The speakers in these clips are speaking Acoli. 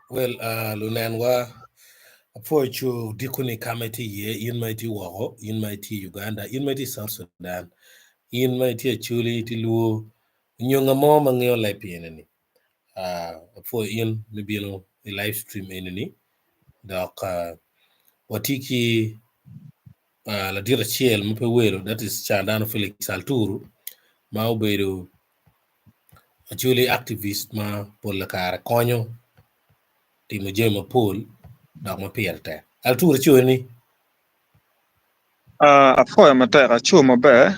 Well, uh, lunenwa apwoyo cu odiko-ni ka ma itye iye, in ma itye woko, in ma itye i Uganda, in ma itye i South Sudan, in ma itye Acholi, itye Luo, nyo nga mo ma ngeyo leb eni-ni. Uh, apwoyo in me bino i live stream eni-ni dok uh, watye ki uh, ladit acel ma pe welo, that is Candano Felix Alturu, ma obedo Acholi activist ma pol kare konyo timo jami mapol dok ma pire tek. Alturu icoyo ni? Uh, apwoyo matek aco maber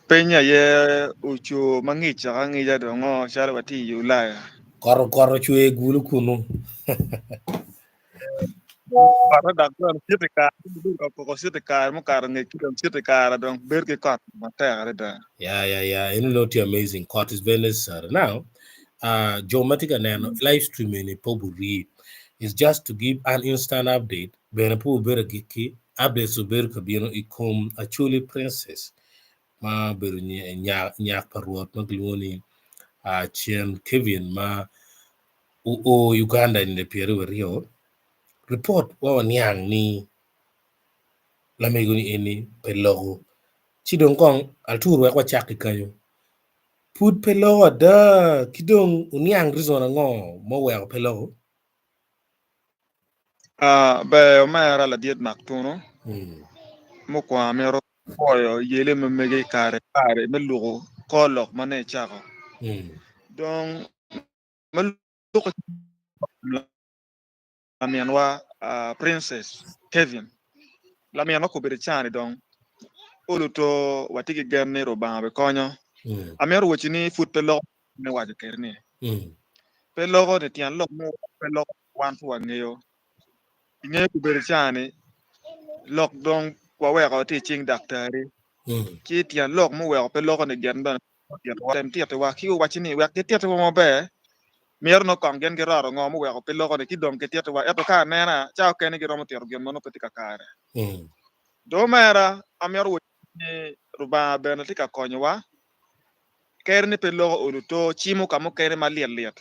piny aye oco ma ngic caka angica dong o calo watye i Ulaya. Kot kot ocwe gulu kunu. Kotte dok bene cito i kare bedo ka koko cito i kare mukato ngec ki dong cito i kare dong bedo ki kot matek adada. Yeah, yeah, yeah. Eno nongo tye amazing. Kot is very necessary. Now, uh, jo ma tye ka neno live stream eni pe oburii. It's just to give an instant update. Bene pe obedo agikki. Updates obedo ka bino i kom Acholi Princess ma obedo nyak pa Rwot ma kilwongo ni uh, Cen Kevin ma oo Uganda i nino 22, ripot wa waniang ni lamego-ni eni pe loko. Ci dong kong Altur wek wacak ki kanyo. Pud pe loko ada ki dong wuniang reason ango ma oweko pe loko? Ah, ber omera ladit Maktunu. Mukwongo amito pwoyo yele ma mege kare kare me luko kor lok ma ne icako. Dong ma lukke laminwa Princess Kevin, laminwa kobedo cani dong olo to watye ki gen ni Rubanga bikonyo. Amito wacci ni pud pe loko me waco kwede ni pe loko ni tyen lok mo pe loko wan pe wangeyo. Ingeyo kobedo cani lok dong waweko tye i cing daktari ci tyen lok muweko pe loko ni gin bene Tem tittiwa ki owacci ni wek gitittiwa maber, myero nongo kong gin giroto ngo muweko pe loko-ni ki dong gitittiwa. Ento ka anena, ca okene giromo tito gin ma nongo pe tye kakare. Do omera, amito wacci ni Rubanga bene tye ka konyowa. Keri ni pe loko olo to cimo ka mukene ma lit lit,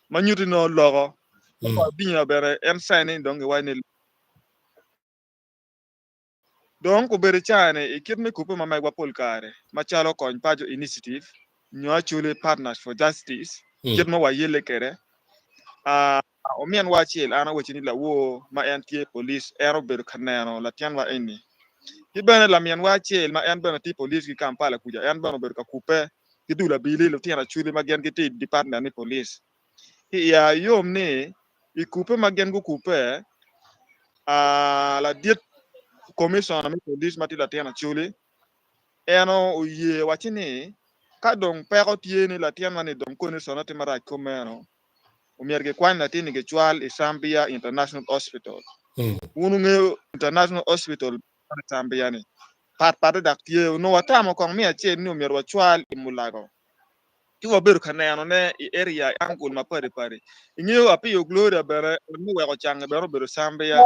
ma nyutti nongo loko. Abinya bene en sign ni dong giwaco ni Dong obedo caa-ni i kit me kubbe ma megwa pol kare macalo Kony Paco Initiative nyo Acholi Partners for Justice kit ma wayelle kwede. Ominwa acel an awacci ni lawor ma en tye police en obedo ka neno latinwa eni ki bene laminwa acel ma en bene tye police ki Kampala kuca en bene obedo ka kubbe ki dul abili lutino Acholi ma gin gitye i department me police. Iya yom ni i kubbe ma gin gukubbe, ladit komicona me polic ma tye latin Acholi en oye wacci ni ka dong peko tye ni latinwa ni dong kondicone tye marac kumeno, omyero gikwany latin-ni gicwal i Zambia International Hospital. Wun wungeyo International Hospital i Zambia-ni pat patte dok tye. Onongo watamo kong me acel ni omyero wacwal i Mulago. Ci wabedo ka nenone i area i angle mapadi padi. Ingeyo Apiyo Gloria bene ot muweko cange bene obedo Cambia.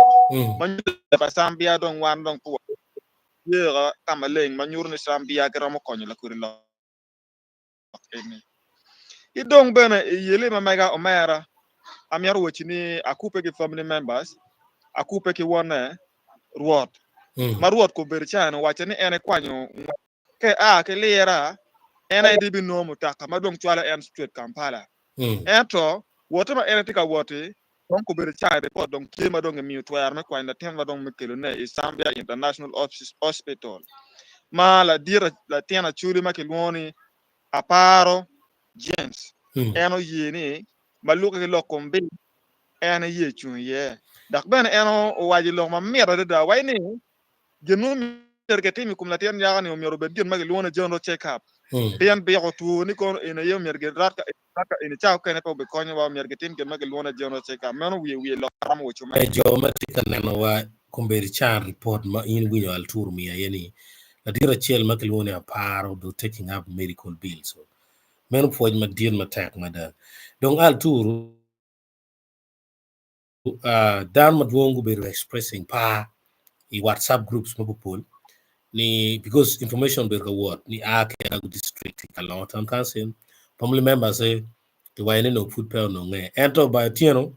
Ma nyuto pa Cambia dong wan dong pe watye ka maleng ma nyuto ni Cambia giromo konyo lakodi lok eni. Ki dong bene i yele ma mega omera amito wacci ni akube ki family members, akube ki wonne Rwot. Ma Rwot kobedo ca-ni owacca ni en ekwanyo Ka ea ki Lira, en aye dibinongo mutoka ma dong cwalo en straight Kampala. Ento, wotte ma en tye ka wot-ti, dong kobedo ca ripot dong tye ma dong gimiyo twero me kwanyo latin ma dong me kelone i Zambia International Hospital ma ladit latin Acholi ma kilwongo ni Aparo James en oye ni ma lukke ki lok kom bil en eye cung iye. Dok bene en owaco lok mamit adada waci ni Gin ma myero kitim i kom latin nyako-ni omyero obed gin ma gilwongo ni general check-up. Pien biko two ni kono eni aye omyero girat ka eni ka eni ca okene pe obikonyowa, omyero gitim gin ma gilwongo ni general check-up. Meno wiye wiye lok ma romo waco meno. Jo ma tye ka nenowa kombeddi can ripot ma in iwinyo Altur omiyo aye ni ladit acel ma kilwongo ni Aparo do taking up medical bills. Meno pwoc madit matek mada. Dong Altur dano madwong gubedo expressing par. I WhatsApp groups mapopol ni because information bedo ka wot ni a ki Alago district i Kalongo Town Council family members ki waco ni nongo pud pe ononge ento ba otyeno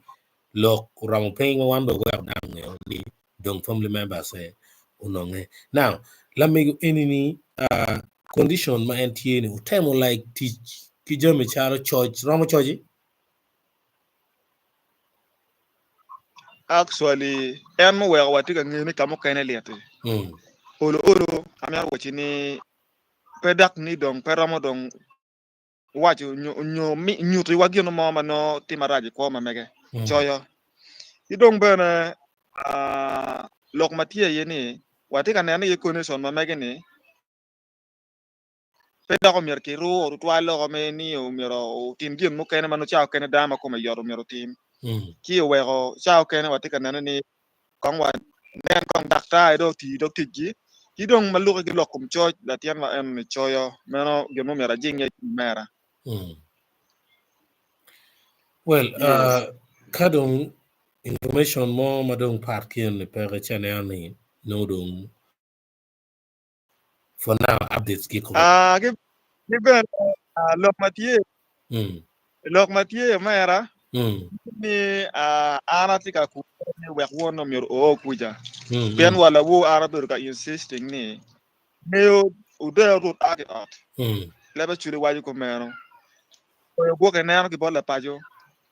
lok oromo piny ma wan bene weko dano ongeyo ni dong family members ononge. Now lamego eni ni condition ma en tye ni otemo like tic ki jami calo coc romo coci? Actually en muweko watye ka ngeyo ni ka mukene liti. Olo olo amito wacci ni pe dok ni dong pe romo dong waco nyo nyutiwa gin mo ma nongo tye marac i kwo ma mege coyo. Ki dong bene lok ma tye aye ni watye ka neno iye condition ma mege ni pe dok omyero kirur tutwal loko me ni omyero otim gin mukene ma nongo cawa okene dano ma kome yot omyero otim. Ci oweko cawa okene watye ka neno ni kong wa nen kong daktar dong oti dog ticgi ki dong ma lukke ki lok kom coc latin ma eno ni coyo meno gin ma omyero ajing iye i mera. Well, ka dong information mo ma dong pat ki eni peke ci aneno ni nongo dong for now updates gi kome. Ah, ki bene lok ma tye lok ma tye omera ni an atye ka kure ni wek won omyero oo kuca pien wa lawo an abedo ka insisting ni ngeyo odero rut a ki ot lebe cwili waco kumeno oyo gwoke neno ki bot lapaco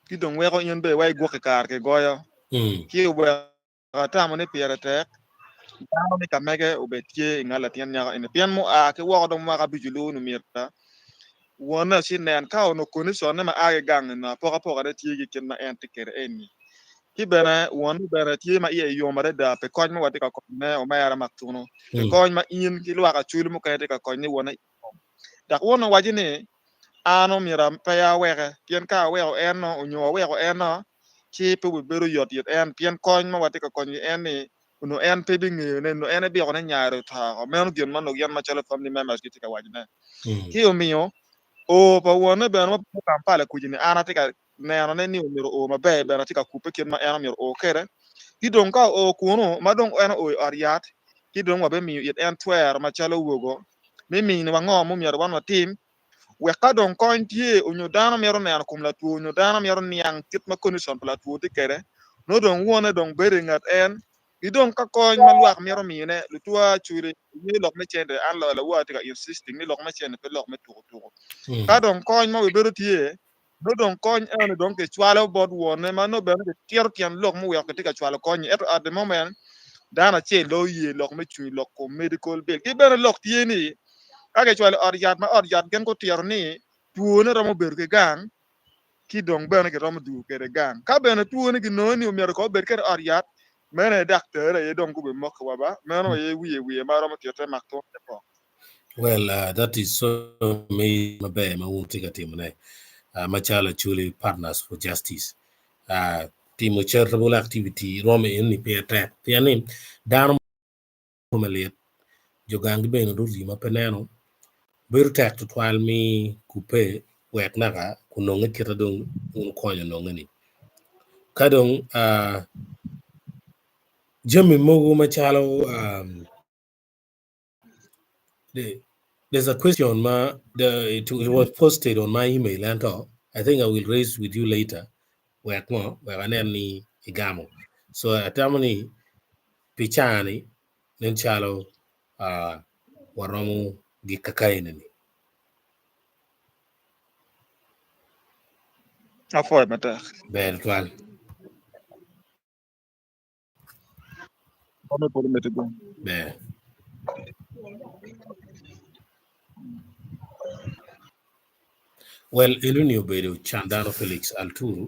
ki dong weko in be wa igwoke kare ki goyo ki weko Atamo ni pire tek dano ni ka mege obed tye i ngat latin nyako eni pien mua ki woko dong mwaka abic olu-ni myero wonne ci nen ka onongo kondicon-ne ma a ki gang eni apokapoka-ne tye ki kit ma en tye kwede eni. Ki bene wonne bene tye ma iye yom adada pi kony ma watye ka konyone omera Maktuno, pi kony ma in ki lwak acholi mukene tye ka konye wonne iye yom. Dok wonne owaco ni, An omyero pe aweke, pien ka aweko en-no onyo aweko en-no, ci pe obibedo yot it en, pien kony ma watye ka konyo ki en ni onongo en pe bingeyone, onongo en ebiko ni nyare oto oko. Meno gin ma onongo gin macalo family members gitye ka wacone. Ci omiyo oo pa wonne bene ma pud Kampala kuca ni an atye ka nenone ni omyero oo maber bene atye ka kubbe kit ma en omyero oo kwede. Ci dong ka oo kunu ma dong en oo i ot yat ci dong wabimiyo it en twero macalo wogo me miniwa ngo ma omyero wan watim wek ka dong kony tye onyo dano mito neno kom latwo onyo dano mito niang kit ma condition pa latwo tye kwede nongo dong wone dong bedo i nget en ki dong ka kony ma lwak mito mine lutwa cwili ngeyo lok me cente an lawa atye ka insisting ni lok me cente pe lok me tuku tuku ka dong kony ma obedo tye nongo dong kony eno dong kicwalo bot wonne ma nongo bene kitito tyen lok muweko kitye ka cwalo kony-nyi ento at the moment dano acel dong oye lok me cwiny lok kom medical bill ki bene lok tye ni ka kicwalo i ot yat ma ot yat gin gutito ni twone romo bedo ki gang ki dong bene kiromo dwogo kwede gang ka bene twone ginongo ni omyero kong obed kwede i ot yat meno aye daktar aye dong gubimokke wa ba meno aye wiye wiye ma romo tite mak twone pok. Well, that is so amazing maber ma wun tye ka timone macalo Acholi Partners for Justice. Timo charitable activity romo eni pire tek pien ni dano kome lit jo ganggi bene roti ma pe neno bedo tek tutwal mi kubbe wek naka kunonge kite dong wun wukonyo nonge ni. Ka dong jami mogo macalo there's a question ma the, it, it was posted on my email ento I think I will raise with you later wek ngo wek anen ni igamo so atamo ni pi cani nen calo uh, waromo gi kakaini ni Apwoyo matek. Ber twal. Ber. Well, enoni obedo Candano Felix Alturu,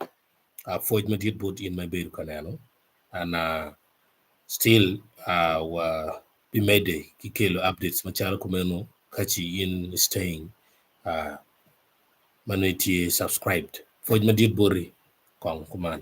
pwoc madit bot in ma ibedo ka neno and still wa bimedde ki kelo updates macalo kumeno kaci in staying ma nongo itye subscribed. Pwoc madit boti kong kuman.